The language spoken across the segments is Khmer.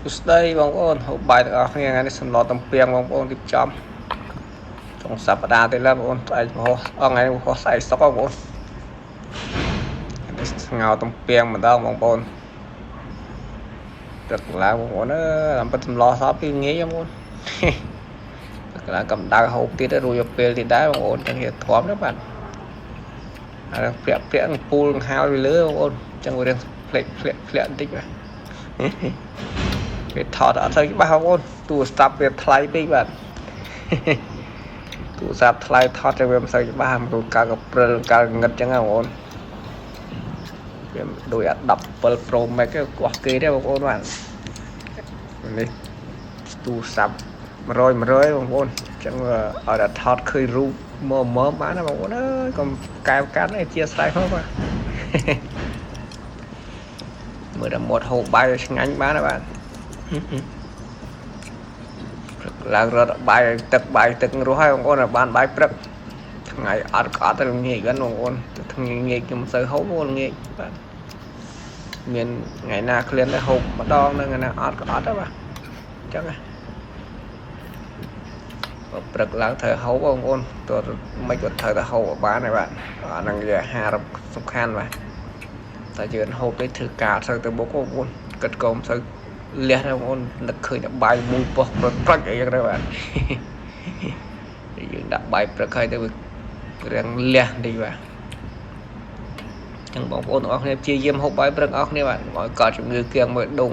សួស្តីបងប្អូនហូបបាយទាំងអស់គ្នាថ្ងៃនេះសម្លទំពាំងបងប្អូនរៀបចំចុងសប្តាហ៍ទៀតឡើយបងប្អូនស្អែកពហុអថ្ងៃពហុស្អែកសុកបងប្អូននេះស្ងោរទំពាំងម្ដងបងប្អូនទឹកឡើងបងប្អូនអើយតាមពិតសម្លសពពីងាយបងប្អូនទឹកឡើងកម្ដៅហូបទៀតរួចពេលទៀតដែរបងប្អូនចឹងវាធំណាបាទហើយព្រាក់ព្រាក់ពូលហាលពីលើបងប្អូនចឹងវារៀងផ្លេកផ្លាក់ផ្លាក់បន្តិចបាទ វាថតអត់សូវច្បាស់បងប្អូនទូរស័ព្ទវាថ្លៃពេកបាទទូរស័ព្ទថ្លៃថតទៅវាមិនសូវច្បាស់មកកើកព្រិលកើងឹតចឹងបងប្អូនវាដូចអា17 Pro Max កោះគេទេបងប្អូនបាទនេះទូរស័ព្ទ100 100បងប្អូនចឹងឲ្យតែថតឃើញរូបមើមមើមបានណាបងប្អូនអើយកុំកែវកាត់អីជាស្រ័យផងបាទមើលតែមាត់ហូបបាយឆ្ងាញ់បានណាបាទព្រឹកឡើងរត់បាយទឹកបាយទឹករស់ហើយបងប្អូនបានបាយព្រឹកថ្ងៃអត់ក៏អត់ទៅងាយกันបងប្អូនថ្ងៃងាយខ្ញុំមិនសូវហូបបងងាយបាទមានថ្ងៃណាឃ្លានទៅហូបម្ដងនឹងថ្ងៃណាអត់ក៏អត់ដែរបាទអញ្ចឹងណាបើព្រឹកឡើងត្រូវហូបបងប្អូនទោះមិនក៏ត្រូវតែហូបឲ្យបានដែរបាទអាហ្នឹងជាអាហារសំខាន់បាទតែយើងហូបទៅធ្វើការសូវទៅបុកបងប្អូនគិតកុំសូវលះដែរបងប្អូននឹកឃើញតែបាយមួយពោះប្រុចប្រុចអីចឹងទៅបាទយើងដាក់បាយព្រឹកហើយទៅវារាងលះបន្តិចបាទចឹងបងប្អូនទាំងអស់គ្នាព្យាយាមហូបបាយព្រឹកអស់គ្នាបាទកុំឲ្យកើតជំងឺគាំងមួយដុង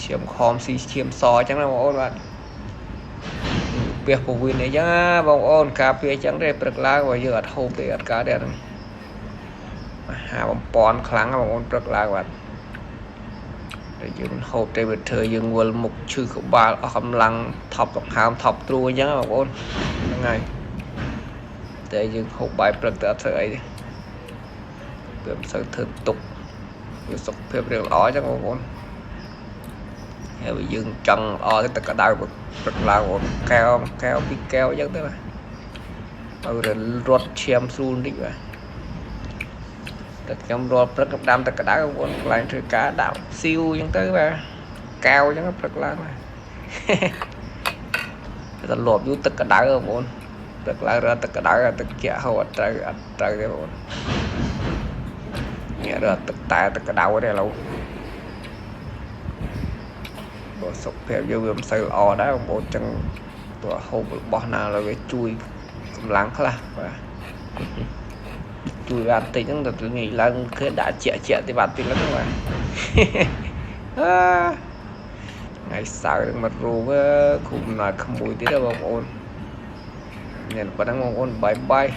ឈាមខំស៊ីឈាមសអញ្ចឹងណាបងប្អូនបាទពះពោះវៀនអីចឹងណាបងប្អូនការពារអញ្ចឹងទេព្រឹកឡើងបើយើងអត់ហូបទេអត់កើតទេអាហារបំពន់ខ្លាំងបងប្អូនព្រឹកឡើងបាទតែយើងមិនហូបទេវាធ្វើយើងវិលមុខឈឺក្បាលអស់កម្លាំងថប់ដង្ហើមថប់ទ្រួអញ្ចឹងបងប្អូនហ្នឹងហើយតែយើងហូបបាយព្រឹកទៅអត់ធ្វើអីទេវាមិនសូវធ្វើទុកវាសុខភាពរៀងល្អអញ្ចឹងបងប្អូនហើយបើយើងចង់ល្អទៅទឹកក្តៅព្រឹកឡើងបងកែវកែវពីរកែវអញ្ចឹងទៅបាទឲ្យរត់ឈាមស្រួលបន្តិចបាទតែខ្ញុំរាល់ព្រឹកខ្ញុំដាំទឹកក្តៅបងប្អូនកន្លែងធ្វើការដាក់ស៊ីវអញ្ចឹងទៅបាទកែវអញ្ចឹងព្រឹកឡើងបាទតែលបយូរទឹកក្តៅបងប្អូនព្រឹកឡើងរត់ទឹកក្តៅទឹកជាក់ហូរអត់ត្រូវអត់ត្រូវទេបងប្អូននេះរត់ទឹកតែទឹកក្តៅទេឥឡូវបើសុខភាពយើងវាមិនសូវល្អដែរបងប្អូនចឹងទោះហូបរបស់ណាឡើយវាជួយកម្លាំងខ្លះបាទជួយបានតិចហ្នឹងតែងាយឡើងគេដាក់ជាក់ជាក់ទេបាទតិចហ្នឹងបាទអើថ្ងៃសៅរ៍នឹងមករូបគ្រូកំណត់ក្មួយទៀតបងប្អូនមានប៉ុណ្ណឹងបងប្អូនបាយបាយ។